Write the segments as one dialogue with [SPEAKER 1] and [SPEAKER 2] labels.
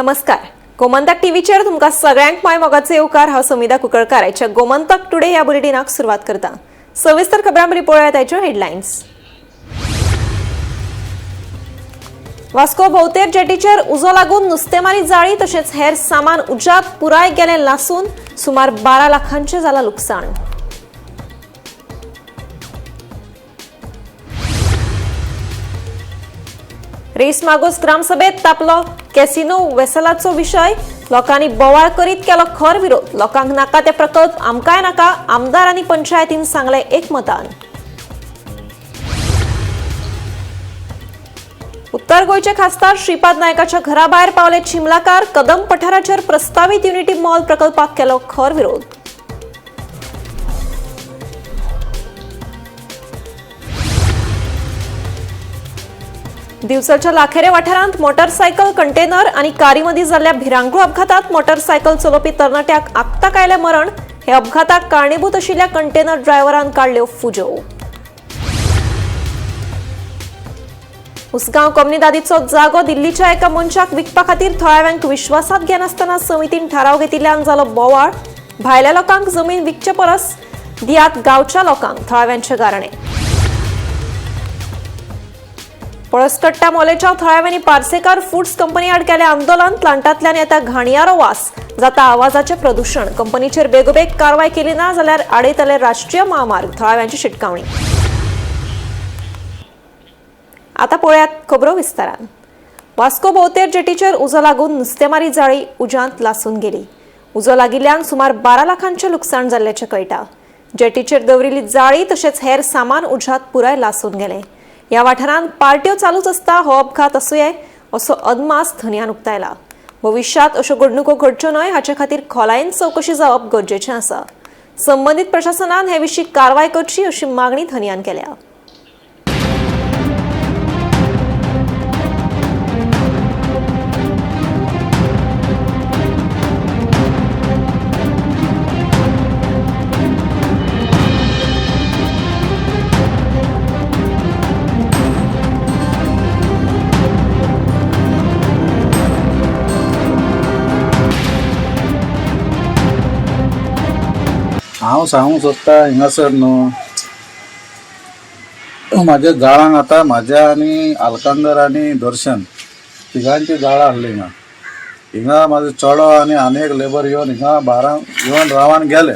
[SPEAKER 1] नमस्कार, गोमंतक टीव्हीचेर तुमकां सगळ्यांक माय मोगाचो येवकार. हांव समिधा कुंकळकार आयच्या गोमंतक टुडे ह्या बुलेटिनाक सुरवात करता. सविस्तर खबरां पयलीं पळोवया ताच्यो हेडलायन्स. वास्को भोवतेर जेटीचेर उजो लागून नुस्तेमारी जाळी तशेंच हेर सामान उज्यांत पुराय गेलें लासून. सुमार 12 लाखांचें जालां लुकसाण. रेस मागोस ग्रामसभेत तापलो कॅसिनो वेसलाचो विशय. लोकांनी बोवाळ करीत केलो खर विरोध. लोकांक नाका ते प्रकल्प आमकांय नाका, आमदार आनी पंचायतीन सांगलें एकमतान. उत्तर गोंयचे खासदार श्रीपाद नायकाच्या घरा भायर पावले चिमलाकार. कदम पठाराचेर प्रस्तावीत युनिटी मॉल प्रकल्पाक केलो खर विरोध. दिवचलच्या लाखेरे वाठारांत मोटरसायकल, कंटेनर आनी कारी मदीं जाल्ल्या भिरांकूळ अपघातात मोटरसायकल चलोवपी तरणाट्याक आकताक आयलें मरण. हे अपघाताक कारणीभूत आशिल्ल्या कंटेनर ड्रायव्हरान काडल्यो फुज्यो. उसगांव कोमनिदादीचो जागो दिल्लीच्या एका मनशाक विकपा खातीर थळाव्यांक विश्वासात घेनासतना समितीन थाराव घेतिल्ल्यान जालो बोवाळ. भायल्या लोकांक जमीन विकचे परस दियात गांवच्या लोकांक, थळाव्यांचे गाराणें. पळसकट्टा मोलेच्या थळाव्यांनी पार्सेकार फूड्स कंपनी आड केलें आंदोलन. प्लांटांतल्यान येता घाणयारो वास, जाता आवाजाचें प्रदूशण. कंपनीचेर बेगोबेग कारवाय केली ना जाल्यार आडयतले राष्ट्रीय महामार्ग, थळाव्यांची शिटकावणी. आता पळयात खबरो विस्तारान. वास्को भोवतेर जेटीचेर उजो लागून नुस्तेमारी जाळी उज्यांत लासून गेली. उजो लागिल्ल्यान सुमार 12 लाखांचें लुकसाण जाल्ल्याचें कळटा. जेटीचेर दवरिल्ली जाळी तशेंच हेर सामान उज्यांत पुराय लासून गेलें. ह्या वाठारांत पार्ट्यो चालूच आसता, हो अपघात आसुये असो अदमास धनयान उक्तायला. भविश्यांत अश्यो घडणुको घडच्यो न्हय हाचे खातीर खोलायेन चवकशी जावप गरजेचें आसा. संबंदीत प्रशासनान हे विशीं कारवाय करची अशी मागणी धनयान केल्या.
[SPEAKER 2] हांव सांगूंक सोदता हिंगासर न्हू म्हाज्या जाळांक आतां म्हाज्या आनी आलकांदर आनी दर्शन तिगांची जाळां आहली हिंगा. हिंगा म्हाजो चेडो आनी आनी एक लेबर येवन हिंगा बारांक येवन रावन गेले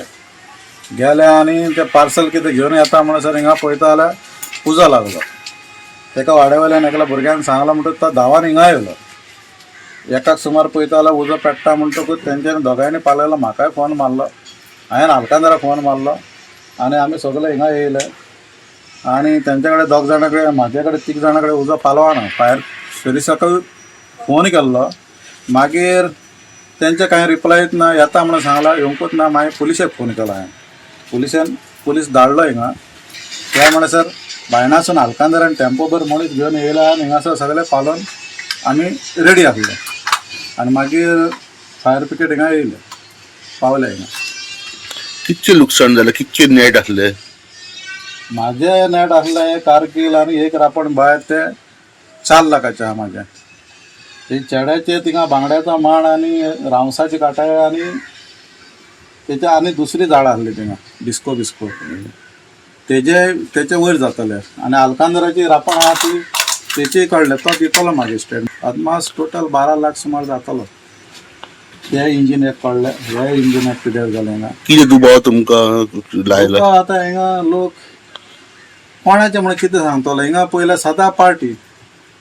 [SPEAKER 2] गेले आनी ते पार्सल कितें घेवन येता म्हणसर हिंगा पळयता जाल्यार उजो लागलो. तेका वाड्या वयल्यान एकल्या भुरग्यान सांगलां म्हणटकच तो धांवान हिंगा येयलो. एकाक सुमार पळयता जाल्यार उजो पेट्टा म्हणटकूच तेंच्यांनी दोगांयनी पालयलो. म्हाकाय फोन मारलो, हांवें आलकांदराक फोन मारलो आनी आमी सगळे हिंगा येयले आनी तेंचे कडेन दोग जाणां कडेन म्हाजे कडेन तीग जाणां कडेन उजो पालवना. फायर सर्विसाकूय फोन केल्लो, मागीर तेंचे कांय रिप्लायच ना. येता म्हणून सांगलां, येवंकूच ना. मागीर पुलिशेक फोन केलो हांवें. पुलिशेन पुलीस धाडलो हिंगा. त्या म्हणसर बायणासून आलकांदरान टेम्पोभर मनीस घेवन येयला आनी हिंगासर सगळे पालोवन आमी रेडी आसले आनी मागीर फायर ब्रिगेड हिंगा येयले, पावले हिंगा.
[SPEAKER 3] कितचें लुकसाण जालें, कितचें नेट आसलें?
[SPEAKER 2] म्हाजें नेट आसलें कारकील आनी एक रापण भायर ते 4 लाखाचें आहा म्हाजें. ते चेड्याचे थिंगा बांगड्याचो माण आनी रावसाची कांटाळे आनी तेच्या आनी दुसरी झाडां आसली थिंगा डिस्को बिस्को तेजे तेचे वयर जातले आनी आलकांदराची रापण आहा ती तेचेय काडले. तो दितलो मागीर स्टेट. अदमास टोटल 12 लाख सुमार जातलो. ते इंजीन एक काडले, हे इंजीन एक पिड्यार जालें हिंगा.
[SPEAKER 3] कितें दुबाव तुमकां लायला?
[SPEAKER 2] तुका आतां हिंगा लोक कोणाचें म्हणून कितें सांगतलो. हिंगा पयलें सदां पार्टी,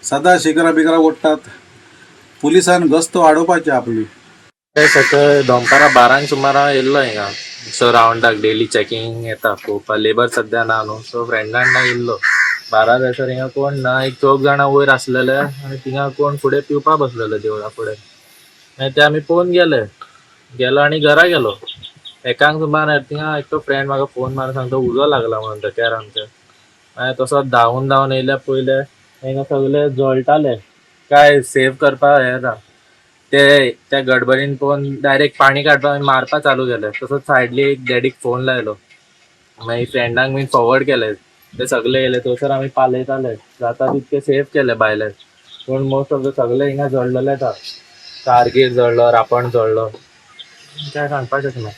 [SPEAKER 2] सदां शिगरां बिगरां ओडटात. पुलिसान गस्त वाडोवपाची आपली.
[SPEAKER 4] सकाळी दनपारां 12 सुमार हांव येयल्लो हिंगा. सो रावंडाक डेली चॅकिंग येता पळोवपाक. लेबर सद्या ना न्हू, सो फ्रेंडान ना येयल्लो. 12 जायसर हिंगा कोण ना, एक चौग जाणां वयर आसलेले आनी थिंगा कोण फुडें पिवपा बसलेले देवळा फुडें. मागीर ते आमी पळोवन गेले गेलो आनी घरा गेलो. एकांक सुमार थिंगा एकटो फ्रेंड म्हाका फोन मारून सांगता उजो लागला म्हणून धक्यार आमच्या. मागीर तसो धांवून धांवून येयल्या पयले हिंगा सगळे जळटाले, काय सेव करपाक हें ना. ते त्या गडबडीन पळोवन डायरेक्ट पाणी काडपाक मारपा चालू केलें. तसोच सायडली एक डॅडीक फोन लायलो, मागीर फ्रेंडांक बीन फॉवर्ड केले. ते सगळे येयले थंयसर आमी पालयताले, जाता तितके सेव केले भायले. पूण मोस्ट ऑफ the सगळे हिंगा जळलेले आसा. कारगीर जळ्ळो, रापण जळ्ळो. काय सांगपाक शकना.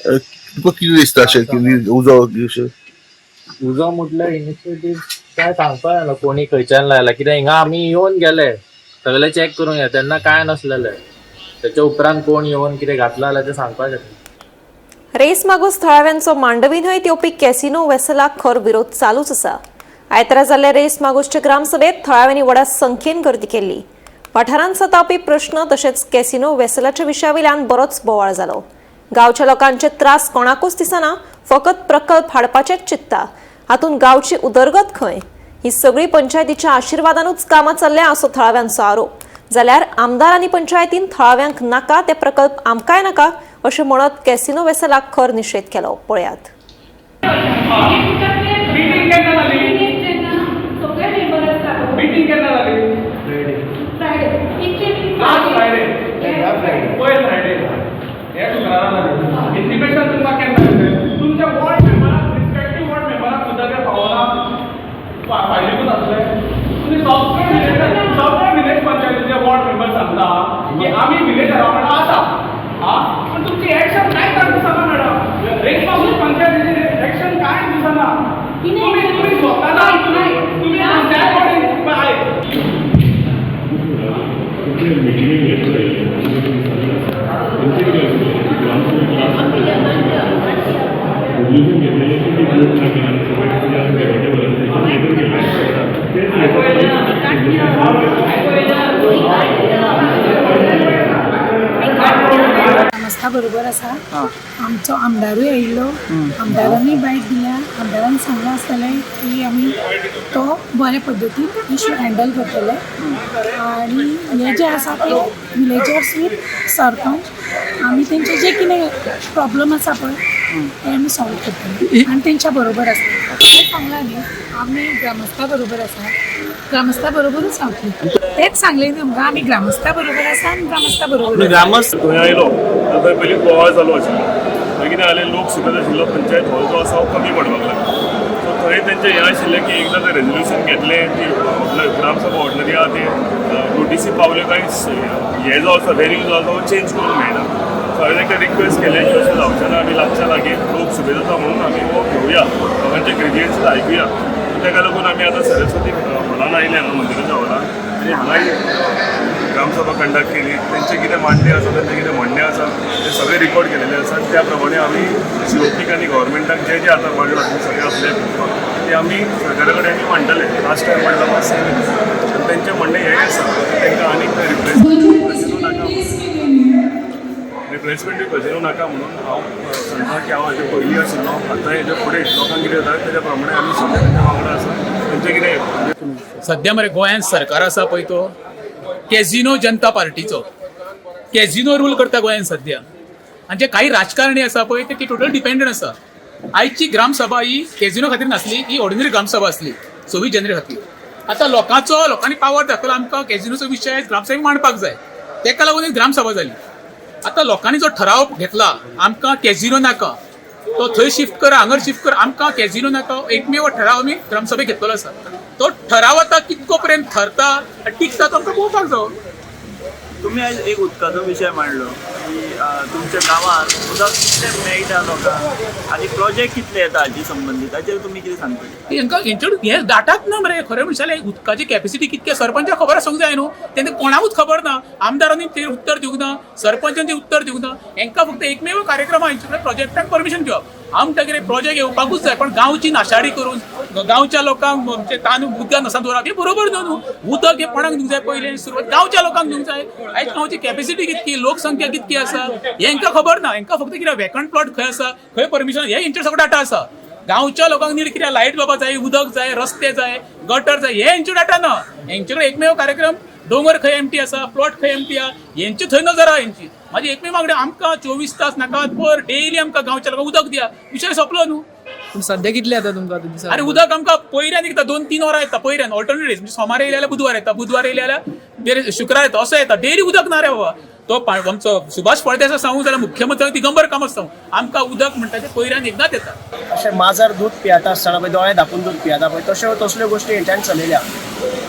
[SPEAKER 3] तुका कितें दिसता अशें की उजो अशें?
[SPEAKER 4] उजो म्हटल्यार इनिशिएटीव काय सांगपाक जायना कोणी खंयच्यान लायला, कित्याक हिंगा आमी येवन गेले सगळे चॅक करून गेले तेन्ना काय नासलेले. त्याच्या उपरांत कोण येवन कितें घातला जाल्यार तें सांगपाक शकना.
[SPEAKER 1] रेस मागूस थळाव्यांचो मांडवी न्हंयत येवपी कॅसिनो वेसलाक खर विरोध चालूच आसा. आयतारा जाल्ले रेस मागूसचे ग्रामसभेत थळाव्यांनी व्हडा संख्येन गर्दी केल्ली. वाठारांत सतावपी प्रश्न तशेंच कॅसिनो वेसलाच्या विशयावयल्यान बरोच बोवाळ जालो. गांवच्या लोकांचे त्रास कोणाकूच दिसना, फकत प्रकल्प हाडपाचेच चिंतता. हातूंत गांवची उदरगत खंय? ही सगळी पंचायतीच्या आशिर्वादानूच कामां चल्ल्या असो थळाव्यांचो आरोप. जाल्यार आमदार आनी पंचायतीन थळाव्यांक नाका ते प्रकल्प आमकांय नाका अशें म्हणत कॅसिनो वेसलाक खर निशेध केलो. पळयात.
[SPEAKER 5] मीटिंग केन्ना जाली? मीटिंग केन्ना जाली? लास्ट फ्रायडे, पयर फ्रायडे, हे शुक्रारा जाली. इंटिमेशन तुमकां केन्ना दिलें? तुमच्या वॉर्ड मेंबराक, रिस्पेक्टीव वॉर्ड मेंबराक सुद्दां ते पावना फायलीकूच आसले. तुमी सगळे विलेज पंचायतीचे वॉर्ड मेंबर सांगता की आमी विलेज अरावंड आसा. हा, पण तुमची एक्शन कांय कांय दिसना मॅडम. रेस मागूस पंचायतीचे एक्शन कांय दिसना. तुम्ही तुम्ही स्वतः तुम्ही पंचायत बॉडी आहे.
[SPEAKER 6] ग्रामस्था बरोबर आसा. आमचो आमदारूय आयिल्लो, आमदारानूय बायट दिल्या. आमदारान सांगलां आसतलें की आमी तो बरे पद्दतीन इशू हँडल करतले आनी हे जे आसा ते विलेजर्स वीथ सरपंच आमी तेंचे जे कितें प्रॉब्लम आसा पळय ते आमी सॉल्व करतले आनी तेंच्या बरोबर आसा. तें सांगलां न्ही, आमी ग्रामस्था बरोबर आसा, ग्रामस्था बरोबरूच रावतली. तेच सांगलें न्ही तुमकां, आमी ग्रामस्था बरोबर आसा आनी ग्रामस्था बरोबर.
[SPEAKER 7] ग्रामस्थ थंय आयलो तर थंय पयलीं बोवाळ चालू आशिल्लो. मागीर कितें जालें, लोक सुकत आशिल्लो, पंचायत हॉल जो आसा हो कमी पडपाक लागलो. सो थंय तेंचें हें आशिल्लें की एकदां तें रेजोल्युशन घेतलें, ती ग्रामसभा ऑर्डनरी आहा ती नोटीसी पावल्यो काय हें जो आसा वेन्यू जो आसा हो चेंज करूंक मेळना. सो हांवें तांकां रिक्वेस्ट केलें की अशें जावचें ना, आमी लागच्या लागीं लोक सुबेज आसा म्हणून आमी हो घेवया, लोकांचे ग्रिवियन्सीस आयकुया. ताका लागून आमी आतां सरस्वती हॉलान आयले हांगा, मंदिराच्या हॉलान, आनी हांगाय ग्रामसभा कंडक्ट केली. तेंचें कितें मांडणे आसा, तेंचें कितें म्हणणें आसा तें सगळें रिकॉर्ड केलेलें आसा. आनी त्या प्रमाणे आमी जीओपीक आनी गव्हर्मेंटाक जें जें आतां मांडलां तें सगळें आपलें तें आमी सरकारा कडेन आमी मांडटले. लास्ट टायम मांडलां मात सेम. आनी तेंचें म्हणणें हें आसा, तांकां आनीक रिप्लेसमेंट नाका, रिप्लेसमेंट कजिनो नाका म्हणून हांव सांगता की हांव हेजे पयलीं आशिल्लो, आतां हेजे फुडें लोकांक कितें जाता तेज्या प्रमाणे आमी सगळे तेंच्या वांगडा आसा. तेंचें कितें
[SPEAKER 8] सध्या मरे गोंयांत सरकार आसा पळय तो कॅझिनो जनता पार्टीचो कॅझिनो रूल करता गोंयांत सध्या. आनी जे काही राजकारणी आसा पळय ते टोटल डिपेंडंट आसा. आयची ग्रामसभा ही कॅझिनो खातीर नासली, ही ऑर्डिनरी ग्रामसभा आसली 26 जानेवारी खातीर. आतां लोकांचो लोकांनी पावर दाखयला आमकां कॅझिनोचो विशय ग्रामसभेक मांडपाक जाय, तेका लागून एक ग्रामसभा जाली. आतां लोकांनी जो ठराव घेतला आमकां कॅझिनो नाका, तो थंय शिफ्ट कर हांगर शिफ्ट कर, आमकां कॅझिनो नाका, एकमेव ठराव आमी ग्रामसभेक घेतलेलो आसा. तो ठराव आतां कितको पर्यंत थरता आनी टिकता तो आमकां पळोवपाक जावो.
[SPEAKER 9] तुम्ही आयज एक उदकाचो विशय मांडलो की तुमच्या गांवांत उदक कितलें मेळटा लोकांक आनी प्रोजेक्ट कितले येता हाची संबंदीत, ताचेर तुमी कितें सांगतले?
[SPEAKER 8] हेंकां हेंचे हे डाटाच ना मरे. खरें म्हणशां जाल्यार उदकाची कॅपेसिटी कितके सरपंचाक खबर आसूंक जाय न्हू, तेंकां कोणाकूच खबर ना. आमदारांनी तें उत्तर दिवंक ना, सरपंचान तें उत्तर दिवंक ना. हेंकां फक्त एकमेव कार्यक्रम आहा हेंचे कडेन प्रोजेक्टाक परमिशन घेवप. आमकां कितें प्रोजेक्ट येवपाकूच जाय, पण गांवची नाशाडी करून गांवच्या लोकांक म्हणजे तान उदकान नसा दवरप हें बरोबर न्हू. न्हू उदक हें कोणाक दिवंक जाय? पयलें सुरवात गांवच्या लोकांक दिवंक जाय. आयज गांवची कॅपेसिटी कितकी, लोकसंख्या कितकी आसा हेंकां खबर ना. हेंकां फक्त कितें वेकंट प्लॉट खंय आसा, खंय परमिशन, हे हेंचेर सगळो डाटा आसा. गांवच्या लोकांक नीड कितें, लायट बाबा जाय, उदक जाय, रस्ते जाय, गटर जाय, हे हेंचे डाटा ना. हेंचे कडेन एकमेव कार्यक्रम दोंगर खंय एमटी आसा, प्लॉट खंय एमटी आहा, हेंचे थंय नजर आहा हेंची. म्हाजी एकमेव मागणी, आमकां 24 तास नाका, पर डेली आमकां गांवच्या लोकांक उदक दिया, विशय सोंपलो न्हू.
[SPEAKER 10] पूण सध्या कितले येता तुमकां दिसाक?
[SPEAKER 8] अरे उदक आमकां पयऱ्यान येता, 2-3 वरां येता पयऱ्यान, ऑल्टरनेट डेज. म्हणजे सोमार येयले जाल्यार बुधवार येता, बुधवार येयले जाल्यार शुक्रार येता, असो येता. डेली उदक ना रे बाबा. तो आमचो सुभाष फळदेसाय सांगूंक जाल्यार मुख्यमंत्री दिगंबर कामत सांगू, आमकां उदक म्हणटा तें पयऱ्यान एकदांच येता.
[SPEAKER 11] अशें माजर दूद पियेता आसतना पळय दोळे धांपून दूद पियेता पळय तश्यो तसल्यो गोश्टी हेंच्यान चलयल्या.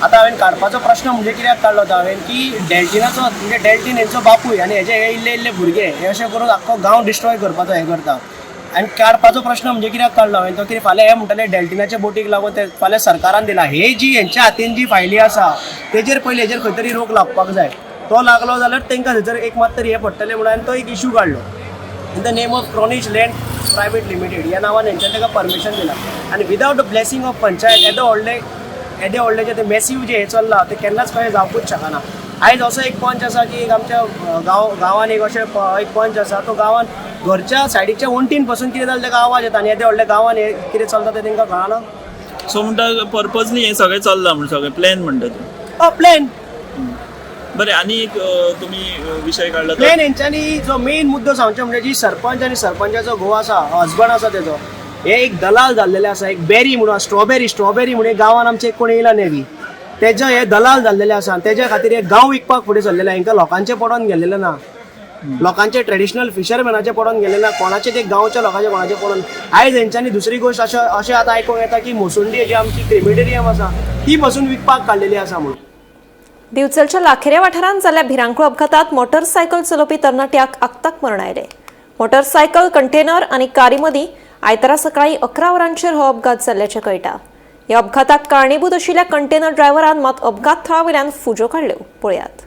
[SPEAKER 11] आतां हांवें काडपाचो प्रश्न म्हणजे कित्याक काडलो तो हांवें की डेल्टिनाचो म्हणजे डेल्टीन हेंचो बापूय आनी हेजे हे इल्ले इल्ले भुरगे हे अशें करून आख्खो गांव डिस्ट्रॉय करपाचो हें करता. आनी काडपाचो प्रश्न म्हणजे कित्याक काडलो हांवें तो की फाल्यां हे म्हणटले डेल्टिनाच्या बोटीक लागून ते फाल्यां सरकारान दिला. हे जी हेंच्या हातीन जी फायली आसा तेजेर पयलीं हेजेर खंय तरी रोक लागपाक जाय. तो लागलो जाल्यार तांकां थंयसर एक मात तरी हें पडटलें म्हणून हांवें तो एक इशू काडलो. In the name of Cornish land private limited ह्या नांवान हेंच्यान ताका परमिशन दिलां आनी without the blessing of panchayat येदो व्हडलें येदे व्हडलें जें तें मॅसीव जें हें चल्लां तें केन्नाच कशें जावपूच शकना. आयज असो एक पंच आसा की एक आमच्या गांवान एक अशें एक पंच आसा तो गांवान घरच्या सायडीच्या वण्टीन पसून कितें जालें ताका आवाज येता आनी येदे व्हडल्या गांवान हें कितें चलता तें तांकां कळना.
[SPEAKER 9] सो म्हणटा पर्पजली हें सगळें चल्लां म्हण सगळें प्लॅन म्हणटा तूं?
[SPEAKER 11] प्लॅन.
[SPEAKER 9] बरें, आनी एक तुमी विशय काडला
[SPEAKER 11] प्लॅन हेंच्यांनी जो मेन मुद्दो सांगचो म्हणजे जी सरपंच आनी सरपंचाचो घोव आसा, हजबंड आसा तेजो, हे एक दलाल जाल्लेले आसा. एक बेरी म्हणून स्ट्रॉबेरी स्ट्रॉबेरी म्हणून गांवान आमचे एक कोण येयला नेवी तेजो हे दलाल जाल्लेले आसा आनी तेज्या खातीर हे गांव विकपाक फुडें सरलेले. हांकां लोकांचे पडोन गेल्लेले ना, लोकांचे ट्रेडिशनल फिशरमॅनाचे पडोन गेल्ले ना, कोणाचे ते गांवच्या लोकांचे कोणाचे पडोन. आयज हेंच्यांनी दुसरी गोश्ट अशें अशें आतां आयकूंक येता की मोसुंडी जी आमची क्रिमिटेरियम आसा ती पसून विकपाक काडलेली आसा म्हणून.
[SPEAKER 1] दिवचलच्या लाखेरे वाठारांत जाल्ल्या भिरांकूळ अपघातात मोटरसायकल चलोवपी तरणाट्याक आक्ताक मरण आयलें. मोटरसायकल कंटेनर आनी कारी मदीं आयतारा सकाळीं 11 वरांचेर हो अपघात जाल्ल्याचें कळटा. ह्या अपघाताक कारणीभूत आशिल्ल्या कंटेनर ड्रायव्हरान मात अपघात थळा वयल्यान फुज्यो काडल्यो. पळयात.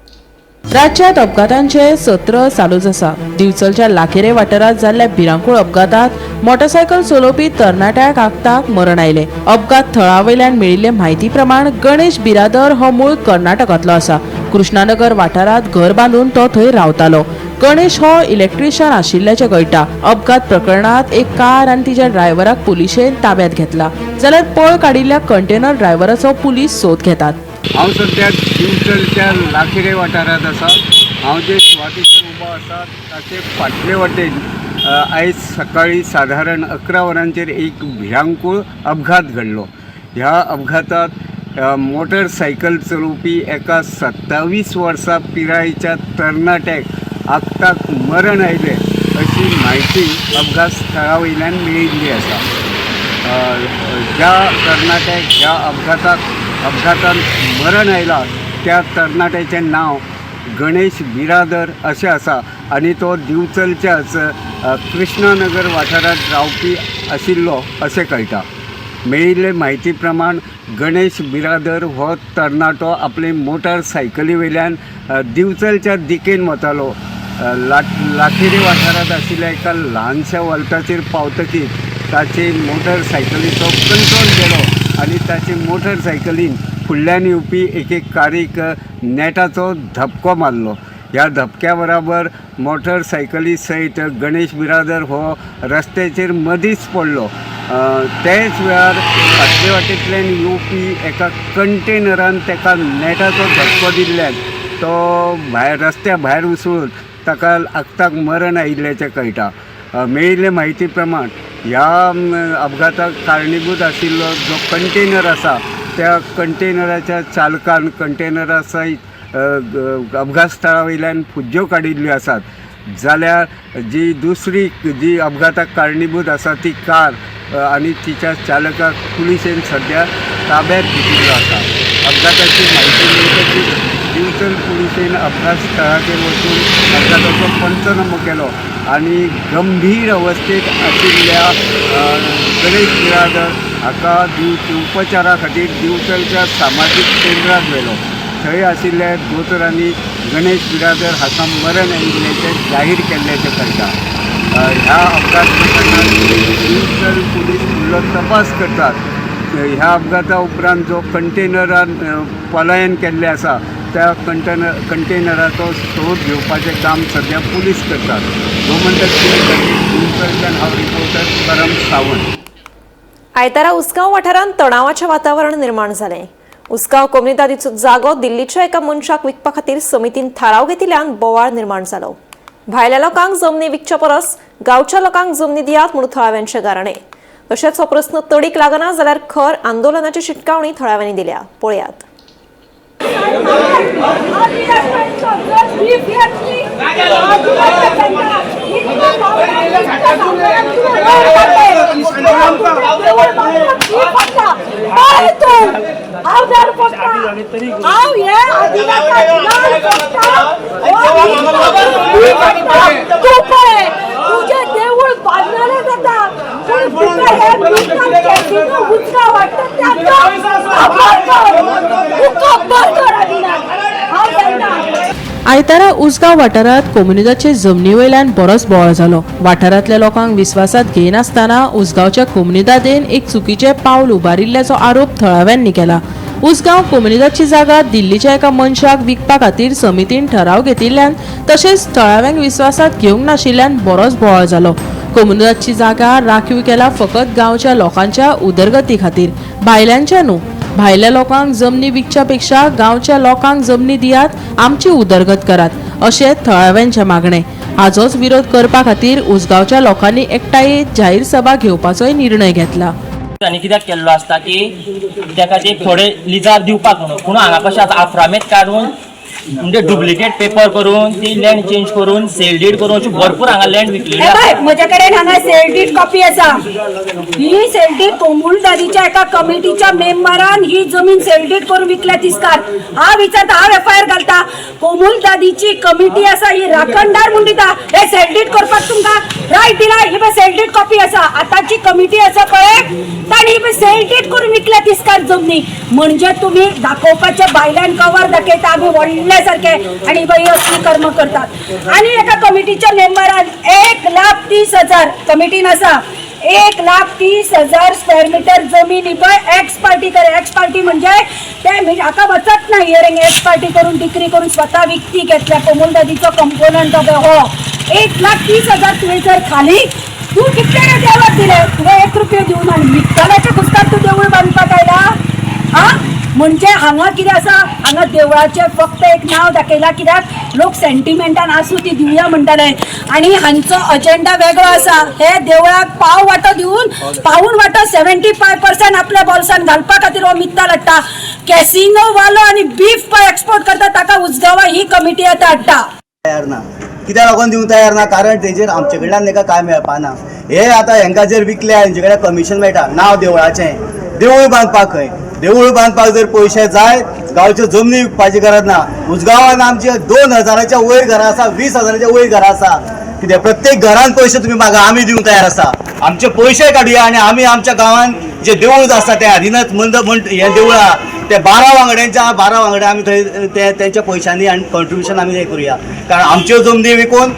[SPEAKER 12] राज्यात अपघातांचे सत्र चालूच आसा. दिवचलच्या लाखेरे वाठारांत जाल्ल्या भिरांकूळ अपघातात मोटरसायकल चलोवपी तरणाट्याक आक्ताक मरण आयलें. अपघात थळा वयल्यान मेळिल्ले म्हायती प्रमाण गणेश बिरादर हो मूळ कर्नाटकांतलो आसा. कृष्णानगर वाठारांत घर बांदून तो थंय रावतालो. गणेश हो इलेक्ट्रिशियन आशिल्ल्याचें कळटा. अपघात प्रकरणांत एक कार आनी तिच्या ड्रायव्हराक पुलिशेन ताब्यात घेतला, जाल्यार पळ काडिल्ल्या कंटेनर ड्रायव्हराचो पुलीस सोद घेतात.
[SPEAKER 13] हांव सद्या दिवचलच्या लाखेरे वाठारांत आसा. हांव जे सुवातेचेर उबो आसा ताचे फाटले वाटेन आयज सकाळीं सादारण 11 वरांचेर एक भिरांकूळ अपघात घडलो. ह्या अपघातांत मोटरसायकल चलोवपी एका 27 वर्सां पिरायेच्या तरणाट्याक आक्ताक मरण आयलें अशी म्हायती अपघात स्थळा वयल्यान मेळिल्ली आसा. ज्या तरणाट्याक ह्या अपघातान मरण आयलां त्या तरणाट्याचें नांव गणेश बिरादर अशें आसा आनी तो दिवचलच्याच कृष्णानगर वाठारांत रावपी आशिल्लो अशें कळटा. मेळिल्ले म्हायती प्रमाण गणेश बिरादर हो तरणाटो आपले मोटरसायकली वयल्यान दिवचलच्या दिकेन वतालो. लाखेरी वाठारांत आशिल्ल्या एका ल्हानशा वल्ताचेर पावतकीच ताचे मोटरसायकलीचो कंट्रोल गेलो आनी ताचे मोटरसायकलीन फुडल्यान येवपी एके कारीक नेटाचो धपको मारलो. ह्या धपक्या बराबर मोटरसायकली सयत गणेश बिरादर हो रस्त्याचेर मदींच पडलो. तेच वेळार फाटले वाटेंतल्यान येवपी एका कंटेनरान ताका नेटाचो धपको दिल्ल्यान तो भायर रस्त्या भायर उसळून ताका आक्ताक मरण आयिल्ल्याचें कळटा. मेळिल्ले म्हायती प्रमाण ह्या अपघाताक कारणीभूत आशिल्लो जो कंटेनर आसा त्या कंटेनराच्या चालकान कंटेनरा सयत अपघात स्थळा वयल्यान फुज्ज्यो काडिल्ल्यो आसात, जाल्यार जी दुसरी जी अपघाताक कारणीभूत आसा ती कार आनी तिच्या चालकाक पुलिशेन सद्या ताब्यात घेतिल्लो आसा. अपघाताची म्हायती मेळटकीच दिवचल पुलिशेन अपघात स्थळाचेर वचून अपघाताचो पंचनामो केलो आनी गंभीर अवस्थेत आशिल्ल्या गणेश बिरादर हाका उपचारा खातीर दिवचलच्या सामाजीक केंद्रात व्हेलो. थंय आशिल्ल्या दोतोरांनी गणेश बिरादर हाका मरण आयिल्ल्याचें जाहीर केल्ल्याचें कळटा. ह्या अपघात प्रकरणांत दिवचल पुलीस फुडलो तपास करतात. ह्या अपघाता उपरांत जो कंटेनरान पलायन केल्लें आसा त्या कंटेनराचो सोद घेवपाचें काम सद्या पुलीस करतात. गोमंतक टीव्ही खातीर दिवचलच्यान हांव रिपोर्टर करम सावंत.
[SPEAKER 1] आयतारा उसगांव वाठारांत तणावाचें वातावरण निर्माण जालें. उसगांव कोमुनिदादीचो जागो दिल्लीच्या एका मनशाक विकपा खातीर समितीन थाराव घेतिल्ल्यान बोवाळ निर्माण जालो. भायल्या लोकांक जमनी विकच्या परस गांवच्या लोकांक जमनी दियात म्हणून थळाव्यांचें गाराणें. तशेंच हो प्रस्न तडीक लागना जाल्यार खर आंदोलनाची शिटकावणी थळाव्यांनी दिल्या. पळयात.
[SPEAKER 14] हांव दार फोडटा, हांव हे आदिनाथाक दार फोडटा. तूं पळय तुजें देवूळ बांदलेलें जाता, पूण तुका हे मित्तल कॅसिनो उदका वाडटा ताका खबर कर, तूं खबर कर आदिनाथ. हांव सांगता.
[SPEAKER 12] आयतारा उसगांव वाठारांत कोमुनिदादचे जमनी वयल्यान बरोच बोवाळ जालो. वाठारांतल्या लोकांक विस्वासात घेयनासतना उसगांवच्या कोमुनिदादेन एक चुकीचें पावल उबारिल्ल्याचो आरोप थळाव्यांनी केला. उसगांव कोमुनिदादची जागा दिल्लीच्या एका मनशाक विकपा खातीर समितीन ठराव घेतिल्ल्यान तशेंच थळाव्यांक विस्वासात घेवंक नाशिल्ल्यान बरोच बोवाळ जालो. कोमुनिदादची जागा राखीव केला फकत गांवच्या लोकांच्या उदरगती खातीर, भायल्यांच्या न्हू. भायल्या लोकांक जमनी विकच्या पेक्षा गांवच्या लोकांक जमनी दियात, आमची उदरगत करात, अशें थळाव्यांचें मागणें. हाचोच विरोध करपा खातीर उसगांवच्या लोकांनी एकठांय येत जाहीर सभा घेवपाचोय निर्णय घेतला.
[SPEAKER 15] आनी कित्याक केल्लो आसता की तेका ते थोडे लिजार दिवपाक म्हणून, पूण हांगा कशें आतां आफ्रामेत काडून म्हणजे डुप्लिकेट पेपर करून ती लँड चेंज करून सेल डीड करून अशी भरपूर हांगा लँड विकलेली आसा.
[SPEAKER 14] म्हजे कडेन हांगा सेल डीड कॉपी आसा. ही सेल डीड कोमुनिदादीच्या एका कमिटीच्या मेंबरान ही जमीन सेल डीड करून विकल्या तिस्कार. हांव विचारता, हांव एफआयआर घालता. कोमुनिदादीची कमिटी आसा ही राखणदार म्हूण दिता. हे सेल डीड करपाक तुमकां रायट दिला. ही पळय सेल डीड कॉपी आसा. आतांची कमिटी आसा पळय तांणी ही पळय सेल डीड करून विकल्या तिस्कार जमनी. म्हणजे तुमी दाखोवपाच्या भायल्यान कवर दाखयता आमी व्हडले सारखे, आनी बाई असली कर्म करतात. आनी एका कमिटीच्या मेंबरान 1,30,000 कमिटीन आसा 1,30,000 स्क्वेअर मिटर जमीन ही पळय एक्स पार्टी कर. एक्स पार्टी म्हणजे ते हाका वचत ना हियरिंग. एक्स पार्टी करून डिक्री करून स्वता विकती घेतल्या. कोमुनिदादीचो कंपोनंट हो 1,30,000 तुवें जर खाली तूं कितले देवाक दिले? तुवें 1 रुपयो दिवन आनी मित्तलाच्या खुस्तार तूं देवूळ बांदपाक आयला. हा म्हणजे हांगा कितें आसा, हांगा देवळाचें फक्त एक नांव दाखयलां कित्याक लोक सेंटिमेंटान आसूं ती दिवया म्हणटाले. आनी हांचो अजेंडा वेगळो आसा. हे देवळाक पाव वांटो दिवन पावूण वांटो 75% आपल्या बोल्सान घालपा खातीर हो मित्तल हाडटा. कॅसिनो वालो आनी बीफ पळय एक्सपोर्ट करता ताका उसगांवां ही कमिटी आतां हाडटा.
[SPEAKER 16] तयार ना, कित्याक लागून दिवंक तयार ना? कारण तेजेर आमचे कडल्यान ताका कांय मेळपा ना. हे आतां हेंकां जर विकले हेंचे कडेन कमिशन मेळटा. नांव देवळाचें, देवूळ बांदपाक खंय देवूळ बांदपाक जर पयशे जाय गांवच्यो जमनी विकपाची गरज ना. उसगांवान आमचे 2,000च्या वयर घरां आसा, 20,000च्या वयर घरां आसा. कितें प्रत्येक घरान पयशे तुमी मागा, आमी दिवंक तयार आसा. आमचे पयशे काडुया आनी आमी आमच्या गांवान जे देवूळ आसा तें आदिनाथ मंद म्हण हें देवूळ आहा ते 12 वांगड्यांच्या 12 वांगडा आमी थंय ते तेंच्या पयशांनी आनी कॉन्ट्रिब्युशन आमी हें करुया. कारण आमच्यो जमनी विकून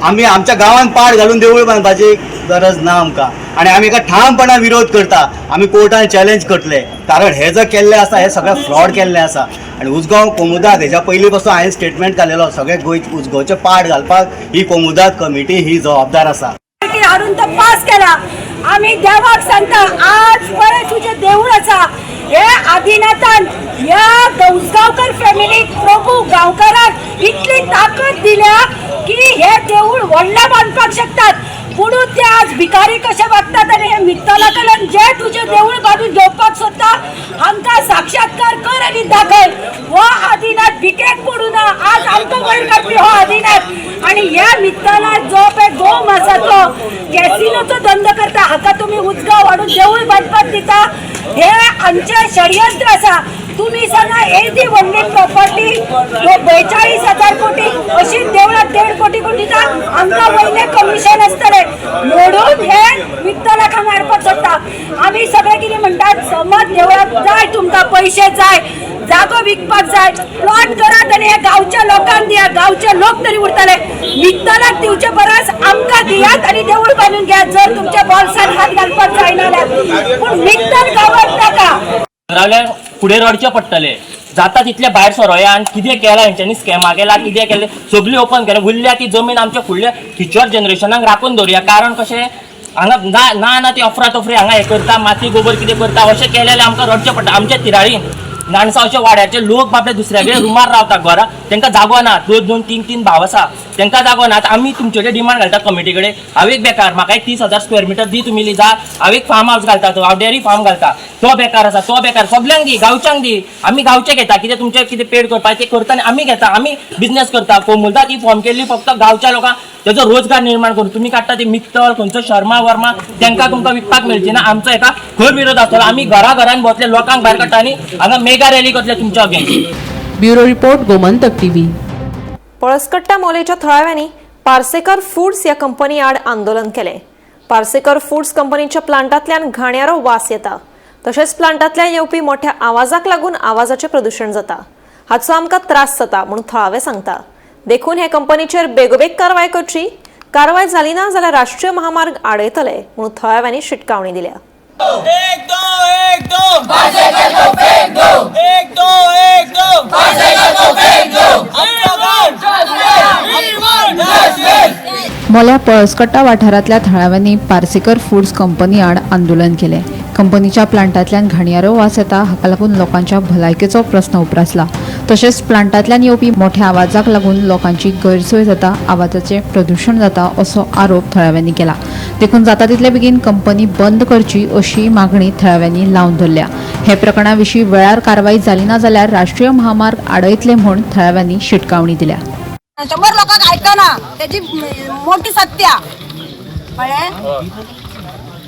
[SPEAKER 16] आमी आमच्या गांवान पाड घालून देवूळ बांदपाची गरज ना आमकां. आनी आमी एका ठामपणान विरोध करता. आमी कोर्टान चॅलेंज करतले, कारण हे जर केल्लें आसा हे सगळें फ्रॉड केल्लें आसा. आनी उसगांव कोमुदाद हेज्या पयलीं पासून हांवें स्टेटमेंट घालेलो, सगळे गोंय उसगांवचे पाड घालपाक ही कोमुदाद कमिटी ही जबाबदार आसा.
[SPEAKER 14] हाडून तो पास केला. आमी देवाक सांगता आज परत तुजें देवूळ आसा हे आदिनाथान ह्या उसगांवकर फॅमिलीक प्रभू गांवकाराक इतली ताकद दिल्या की हे देवूळ व्हडलें बांदपाक शकतात. पुणून ते आज भिकारी कशे वागतात आनी हे मित्तला कडल्यान जे तुजें देवूळ बांदून घेवपाक सोदता हांकां साक्षात्कार कर आनी दाखय. हो आदिनाथ भिकेक पडूं ना, आज आमकां वयर काडपी हो आदिनाथ. आनी ह्या मित्तला जो पळय गोम आसा तो कॅसिनोचो धंदो करता, हाका तुमी उसगांव हाडून देवूळ बांदपाक दिता. हे आमचें षडयंत्र आसा. तुमी सांगा एदी व्हडली प्रॉपर्टी 42,000 कोटी अशी देवळाक 1.5 कोटी कोण दिता? आमकां वयलें कमिशन आसतलें म्हणून हे मित्तलाक हांगा हाडपाक सोदता. आमी सगळे कितें म्हणटात, समज देवळाक जाय तुमकां पयशे जाय, जागो विकपाक जाय, प्लॉट करात आनी हे गांवच्या लोकांक दियात. गांवचे लोक तरी उरतले. मित्तलाक दिवचे परस आमकां दियात आनी देवूळ बांदून घेयात जर तुमच्या बोल्सान हात घालपाक जायना जाल्यार. पूण मित्तल गांवात नाका.
[SPEAKER 15] रावल्यार फुडें रडचें पडटलें. जाता तितले भायर सरोया आनी कितें केलां हेंच्यांनी, स्कॅमां केला, कितें केलें सगळीं ओपन केलें. उरल्या ती जमीन आमच्या फुडल्या फ्युचर जनरेशनाक राखून दवरुया. कारण कशें हांगा ना ना ना ती अफरातफरी हांगा हें करता, माती गोबर कितें करता, अशें केलें जाल्यार आमकां रडचें पडटा. आमच्या तिराळीन नाणसावच्या वाड्याचे लोक बाबडे दुसऱ्यागेर रुमार रावता घरा, तांकां जागो ना. 2 2 3 3 भाव आसा, तांकां जागो ना. आतां आमी तुमचे कडेन डिमांड घालता कमिटी कडेन, हांव एक बेकार, म्हाका एक 30,000 स्क्वेअर मिटर दी तुमी लिजार, हांव एक फार्म हावस घालता, हांव डेअरी फार्म घालता. तो बेकार आसा, तो बेकार, सगल्यांक दी, गांवच्यांक दी. आमी गांवचे घेता, कितें तुमचें कितें पेड करपाचें तें करता आनी आमी घेता, आमी बिजनेस करता. कोमुलदाद ही फॉर्म केल्ली फक्त गांवच्या लोकांक तेजो रोजगार निर्माण करून. तुमी काडटा ते मित्तल, खंयचो शर्मा वर्मा, तांकां तुमकां विकपाक मेळची ना. आमचो हेका खंय विरोध आसतलो. आमी घरा घरान भोंवतले, लोकांक भायर काडटा आनी हांगा मेगा रॅली करतले तुमच्या against.
[SPEAKER 12] Bureau report, Gomantak TV.
[SPEAKER 1] Palaskatta मोलेच्या थळाव्यांनी पार्सेकर फूड्स ह्या कंपनी आड आंदोलन केलें. पार्सेकर फूड्स कंपनीच्या प्लांटांतल्यान घाणयारो वास येता, तशेंच प्लांटांतल्यान येवपी मोठ्या आवाजाक लागून आवाजाचें प्रदूशण जाता. हाचो आमकां त्रास जाता म्हणून थळावे सांगता. देखून हे कंपनीचेर बेगोबेग कारवाय करची. कारवाय जाली ना जाल्यार राष्ट्रीय महामार्ग आडयतले म्हणून थळाव्यांनी शिटकावणी दिल्या.
[SPEAKER 17] 1 2 1 2 पार्सेकर को फेंक दो, 1 2 1 2 पार्सेकर को फेंक दो.
[SPEAKER 18] मोल्या पळसकट्टा वाठारांतल्या थळाव्यांनी पार्सेकर फूड्स कंपनी आड आंदोलन केलें. कंपनीच्या प्लांटांतल्यान घाणयारो वास येता, हाका लागून लोकांच्या भलायकेचो प्रस्न उप्रासला. तशेंच प्लांटांतल्यान येवपी मोठ्या आवाजाक लागून लोकांची गैरसोय जाता, आवाजाचें प्रदूशण जाता असो आरोप थळाव्यांनी केला. देखून जाता तितले बेगीन कंपनी बंद करची अशी मागणी थळाव्यांनी लावन धरल्या. हे प्रकरणा विशीं वेळार कारवाय जाली ना जाल्यार राष्ट्रीय महामार्ग आडयतले म्हूण थळाव्यांनी शिटकावणी दिल्या.
[SPEAKER 14] 100 लोकांक आयकना तेजी मोठी सत्या कळ्ळें.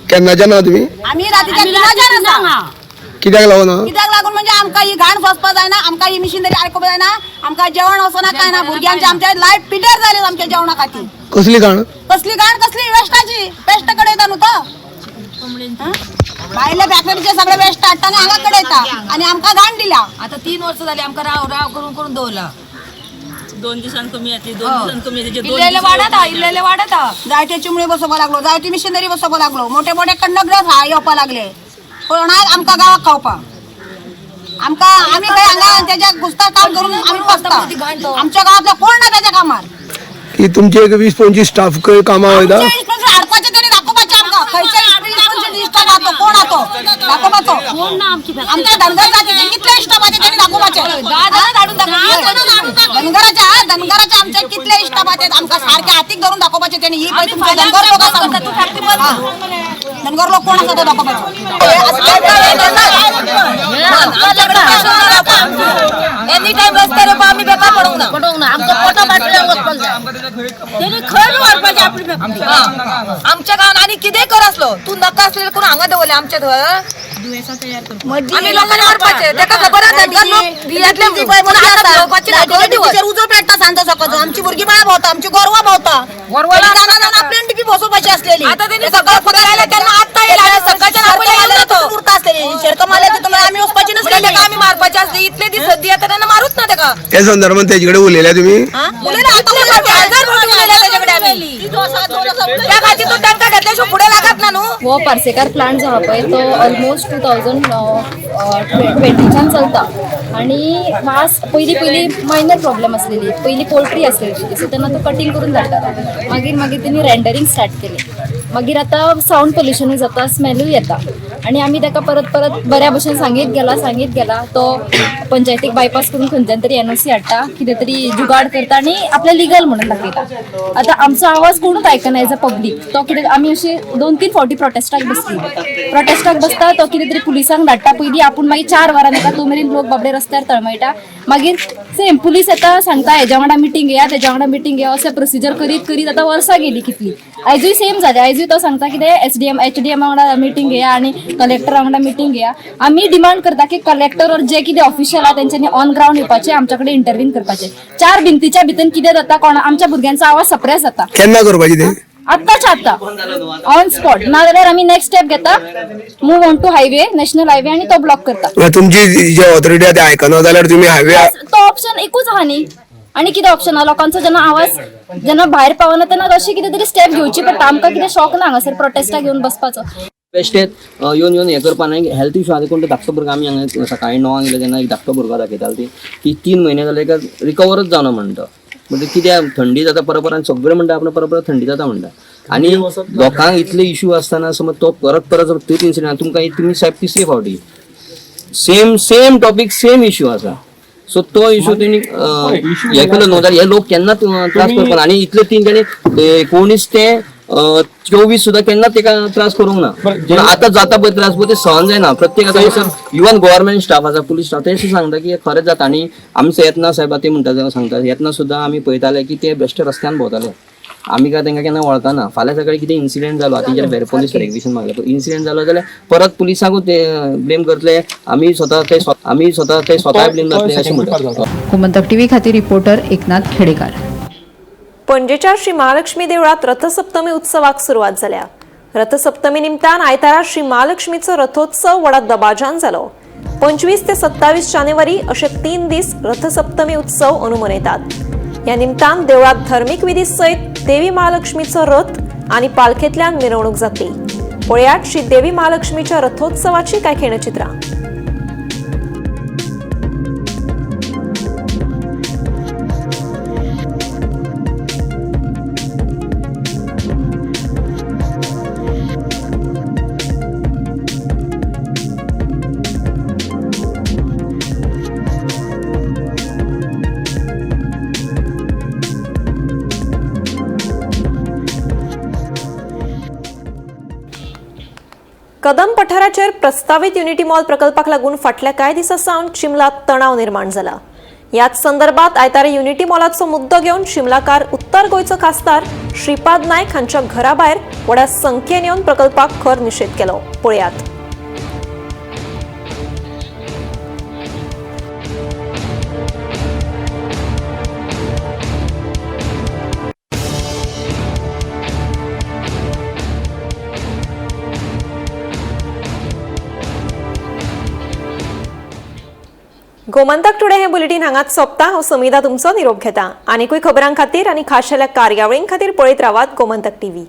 [SPEAKER 19] केन्नाच्यान ना तुमी?
[SPEAKER 14] आमी रातीच्या 3 आसा.
[SPEAKER 19] कित्याक लागून?
[SPEAKER 14] कित्याक लागून म्हणजे आमकां ही घाण सोंसपा जायना, आमकां ही मिशिनरी आयकुपा जायना, आमकां जेवण वचना काय ना. भुरग्यांचे आमच्या लायफ पिड्ड्यार जाले आमच्या जेवणा खातीर.
[SPEAKER 19] कसली घाण?
[SPEAKER 14] कसली घाण, कसली वेस्टाची वेस्ट कडेन येता न्हू तो. भायले फॅक्टरीचे सगळे वेस्ट हाडटा आनी हांगा कडेन येता आनी आमकां घाण दिल्या.
[SPEAKER 20] आतां 3 वर्सां जाली आमकां राव राव करून करून दवरला.
[SPEAKER 21] 2 दिसांनी कमी येतली, 2 दिसांनी कमी येतली.
[SPEAKER 20] इल्लेले वाडत इल्लेले वाडत.
[SPEAKER 14] जायते चिमणी बसोवपा लागलो, जायती मिशिनरी बसोवपा लागलो, मोठे मोठे कंडक्टर येवपा लागले कोणाक आमकां गांवाक खावपाक. आमकां आमी खंय हांगा तेज्या घुसता काम करून आमी बसता. आमच्या गांवांतलो कोण ना तेज्या कामार.
[SPEAKER 19] की तुमचे एक 20-25 स्टाफ खंय कामाक वयता
[SPEAKER 14] हाडपाचे तेणी दाखोवपाचे आमकां खंयचे इश्टाफ आहा तो, कोण आहा तो दाखोवपाचो. आमच्या धनगर जातीचे कितले इश्टाफ आहा तेणी दाखोवपाचे. धनगराचे धनगराचे आमचे कितले इश्टाफ आहा ते आमकां सारखे हातीक धरून दाखोवपाचे तेणी. ही पळय तुमचे धनगर लोक आसा, धनगर लोक कोण आसा तो दाखोवपाचो.
[SPEAKER 20] एनी टायम रस्त्यार येवपा आमी बेकार पडूंक ना, पडूंक ना. आमकां पोटा फाटल्यान वचपाक जाय. तेणी खंय बी व्हरपाचें आपली फॅक्टरी आमच्या गांवांत. आनी कितेंय कर आसलो तूं नाका आसलें करून हांगा दवरलें आमच्या थंय. आमी लोकांनी व्हरपाचें तेका खबर आसा.
[SPEAKER 14] उजो पेट्टा सांजो सकाळचो. आमची भुरगीं बाळां भोंवता, आमची गोरवां भोंवता. आपल्यान टिपी बसोवपाची आसलेली.
[SPEAKER 20] आतां तेणी सकाळ फुडें आयले तेन्ना आत्तां येयले, सकाळच्यान आपण
[SPEAKER 14] उरता आसलेली. शेरकम आले तितून आमी वचपाची नसलेली.
[SPEAKER 20] तेका आमी मारपाची आसली. इतले दीस सद्दी येता तेन्ना मारूच ना तेका.
[SPEAKER 19] हे संदर्भात तेजे कडेन उलयल्या तुमी?
[SPEAKER 20] उलयला, हजार फावटी उलयल्या तेजे कडेन आमी. त्या खातीर तूं तांकां घेतल्या शिवाय फुडें लागत ना न्हू.
[SPEAKER 22] हो पार्सेकर प्लांट जो आहा पळय तो ऑलमोस्ट 2020च्यान चलता आनी वास पयलीं पयलीं मायनर प्रॉब्लम आसलेली. पयलीं पोल्ट्री आसलेली, सो तेन्ना तो कटींग करून धाडटालो. मागीर मागीर तेणी रेंडरींग स्टार्ट केलें. मागीर आतां सावंड पोल्युशनूय जाता, स्मेलूय येता आनी आमी ताका परत परत बऱ्या भशेन सांगीत गेला सांगीत गेला. तो पंचायतीक बायपास करून खंयच्यान तरी NOC हाडटा, कितें तरी जुगाड करता आनी आपलें लिगल म्हणून दाखयता. आतां आमचो आवाज कोणूच आयकना एज अ पब्लीक. तो कितें आमी अशी 2-3 फावटी प्रोटेस्टाक बसली. प्रोटेस्टाक बसता तो कितें तरी पुलिसांक धाडटा पयलीं, आपूण मागीर 4 वरां येता. तो मेरेन लोक बाबडे रस्त्यार तळमळटा. मागीर सेम पुलीस येता, सांगता हेज्या वांगडा मिटींग घेया, तेज्या वांगडा मिटींग घेया, अशें प्रोसिजर करीत करीत आतां वर्सां गेली कितली. आयजूय सेम जालें. आयजूय तो सांगता कितें SDM HDM वांगडा मिटींग घेया आनी कलेक्टर वांगडा मिटींग घेया. आमी डिमांड करता की कलेक्टर और जे कितें ऑफिशियल आहा तेंच्यांनी ऑन ग्रावंड येवपाचें, आमच्या कडेन इंटरव्हीन करपाचें. 4 भिंतीच्या भितर कितें जाता कोण, आमच्या भुरग्यांचो आवाज सप्रेस जाता.
[SPEAKER 19] केन्ना करपाचें तें?
[SPEAKER 22] आत्ताच्या आत्ता ऑन स्पॉट. नाजाल्यार आमी नेक्स्ट स्टेप घेता, move on to highway, national highway आनी तो ब्लॉक करता.
[SPEAKER 19] तुमची जे ऑथॉरिटी आहा ते आयकना जाल्यार तुमी हायवे
[SPEAKER 22] तो ऑप्शन एकूच आहा न्ही. आनी कितें ऑप्शन आहा? लोकांचो जेन्ना आवाज जेन्ना भायर पावना तेन्ना अशी कितें तरी स्टेप घेवची पडटा. आमकां कितें शॉक ना हांगासर प्रोटेस्टाक घेवन बसपाचो.
[SPEAKER 23] बेश्टेच येवन येवन हें करपा न्हय. हेल्थ इशू आहा. कोण तो धाकटो भुरगो, आमी हांगा सकाळीं 9 गेले तेन्ना एक धाकटो भुरगो दाखयताले ती की 3 म्हयने जाले का रिकवरच जावना म्हणटा. म्हणजे कित्याक थंडी जाता परत परत सगळे म्हणटा आपणा परत परत थंडी जाता म्हणटा. आनी लोकांक इतले इशू आसतना समज तो परत परत तेच इन्सिडंट तुमकां तुमी साहेब तिसरे फावटी same same topic same issue आसा. सो तो इशू तेणी हे केलो न्हू जाल्यार हे लोक केन्नाच त्रास करपाना. आनी इतले तीन ताणी 19 ते 24 सुद्धा केन्ना तेका त्रास करूंक ना. पूण आतां जाता पळय त्रास पळय ते सहन जायना. प्रत्येक आतां सर इवन गव्हर्मेंट स्टाफ आसा, पुलीस स्टाफ, ते सांगता की खरेंच जाता. आनी आमचे येतना साहेबा ते म्हणटा सांगता येतना सुद्दां आमी पळयताले की ते बेश्टे रस्त्यान भोंवताले, आमी काय तांकां केन्ना वळखना. फाल्यां सकाळी कितें इन्सिडेंट जालो, आतां तेंचेर पोलीस व्हेरिफिकेशन मागलें, इन्सिडेंट जालो जाल्यार परत पुलिसांकूच ते ब्लेम करतले, आमी स्वता ते स्वता ब्लेम जातले अशें म्हणटा.
[SPEAKER 18] गोमंतक टीव्ही खातीर रिपोर्टर एकनाथ खेडेकार.
[SPEAKER 1] पणजेच्या श्री महालक्ष्मी देवळात रथसप्तमी उत्सवाक सुरवात जाल्या. रथसप्तमी निमतान आयतारा श्री महालक्ष्मीचो रथोत्सव व्हडा दबाजान जालो. 25 ते 27 जानेवारी अशे 3 दीस रथसप्तमी उत्सव अंदू मनयतात. ह्या निमतान देवळात धर्मीक विधी सयत देवी महालक्ष्मीचो रथ आनी पालखेंतल्यान मिरवणूक जातली. पळयात श्री देवी महालक्ष्मीच्या रथोत्सवाची काय खेणचित्रां. कदम पठाराचेर प्रस्तावित युनिटी मॉल प्रकल्पाक लागून फाटल्या कांय दिसां सावन शिमला तणाव निर्माण जाला. ह्याच संदर्भात आयतारा युनिटी मॉलाचो मुद्दो घेवन शिमलाकार उत्तर गोंयचो खासदार श्रीपाद नायक हांच्या घरा भायर व्हडा संख्येन येवन प्रकल्पाक खर निशेध केलो. पळयात. गोमंतक टुडे हे बुलेटीन हांगाच सोंपता. हांव समिधा तुमचो निरोप घेता. आनीकूय खबरां खातीर आनी खाशेल्या कार्यावळीं खातीर पळयत रावात गोमंतक टीव्ही.